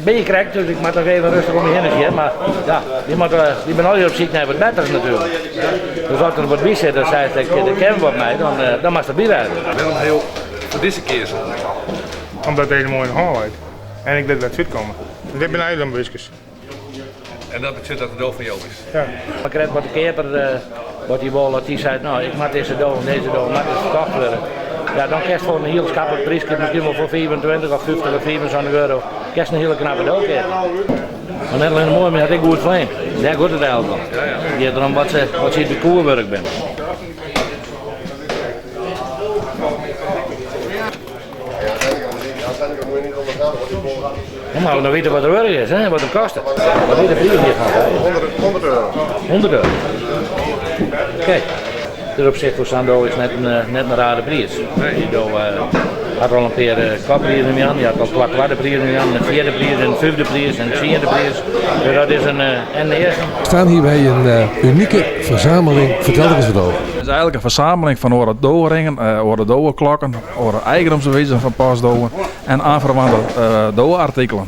bin hjir krekt, dus ik moat noch even rêstich om my hinne sjen. Mar ja, wy moatte, wy binne allegear op syk nei wat betters natuerlik. Dus as der wat by sit, dan seist ik, der kin wat mei, dan, dan moatst derby wêze. Wêrom ha jo foar dizze keazen? Omdat deze moai yn de hân leit. En ik wit wêr't se útkomme. Dit binne eigendomsbewyskes. En dat betsjut dat de do fan jo is? Ja. Mar krekt wat de keaper wat hy wol, as hy seit, no ik moat dizze do en dizze do moat dus ferkocht wurde, ja dan kinst foar in hiel skaplik pryske, miskien wol foar 25 of 50 of 75 euro, kinst in hiele knappe do keapje. Mar net allinne moai, mar hy hat ek goed flean. Dêr giet it eigenlik om. It giet derom wat se wat se de koer wurdich binne. Dan moatte we noch witte wat er wurdich is, hè? Wat er kostet. Wat is de priis hjirfan? 100 euro. 100 euro. Oké. Dus op sich foar sa'n do is net in, net in rare priis. Dy do hat al in pear kopprizen wûn, dy hat al twa twadde prizen wûn, in fjirde priis, in fyfde priis en in tsiende priis. Dus dat is in en de earste. We staan hier bij een unieke verzameling. Vertel er eens wat over. Het is eigenlijk een verzameling van âlde doweringen, âlde doweklokken, âlde eigendomsbewijzen van postdowen en aanverwante dowe-artikelen.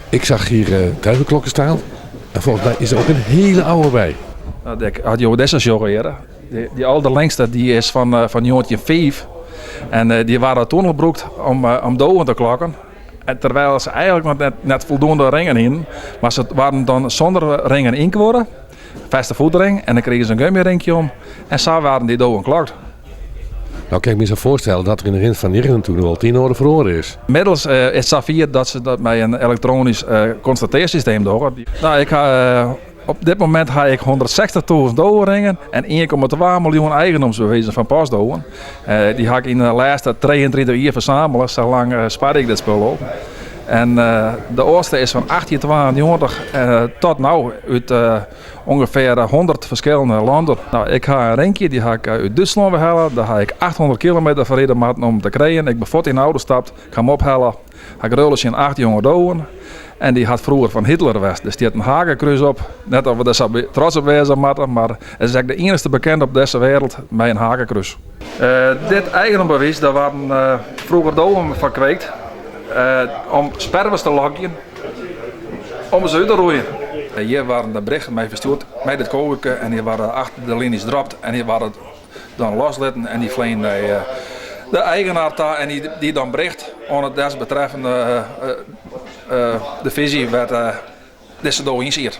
Ik zag hier duivenklokken staan. En volgens mij is er ook een hele oude bij. Nou, as jo dizze sjogge hjir, dy alderlangste dy is fan 1905. En dy waarden toen al brûkt om dowen te klokken. En terwijl se eigenlijk noch net foldoende ringen hienen. Mar se waarden dan sûnder ringen ynkuorre, fêste foetring, en dan krigen se in gummyrinkje om. En sa waarden dy dowen klokt. Nou kan ik me zo voorstellen dat er in de rin fan jierren toen wol it ien en oar feroare is. Ynmiddels is it safier dat se dat mei in elektroanysk konstatearsysteem dogge. Nou, ik ha, op dit momint ha ik 160.000 doweringen en 1,2 miljoen eigendomsbewijzen fan postdowen. Dy ha ik yn de lêste 33 jier fersamele, sa lang sparre ik dit spul al. En de âldste is fan 1892 tot no út ûngefear 100 ferskillende lannen. Nou, ik ha in rinkje, dy ha ik út Dútslân werhelle. Dêr ha ik 800 kilometer foar ride moatten om te krijen. Ik bin fuort yn de auto stapt, ik ha him ophelle. Ha ik ruile tsjin 8 jonge dowen. En dy hat froeger fan Hitler west. Der stiet in hakenkruis op. Net dat we dêr sa trots op wêze moatte, mar it is ek de iennichste bekende op dizze wereld mei in hakenkruis. Dit eigendombewiis, dêr waarden froeger dowen foar kweekt om sperwers te lokjen om se út te roeien. Hjir waarden de berichten mei ferstjoerd mei dit kogerke en dy waarden achter de linies dropt en dy waarden dan loslitten en dy fleane nei de eigenaar ta en dy die dan bericht oan it desbetreffende divisie wêr't dizze do yn siet.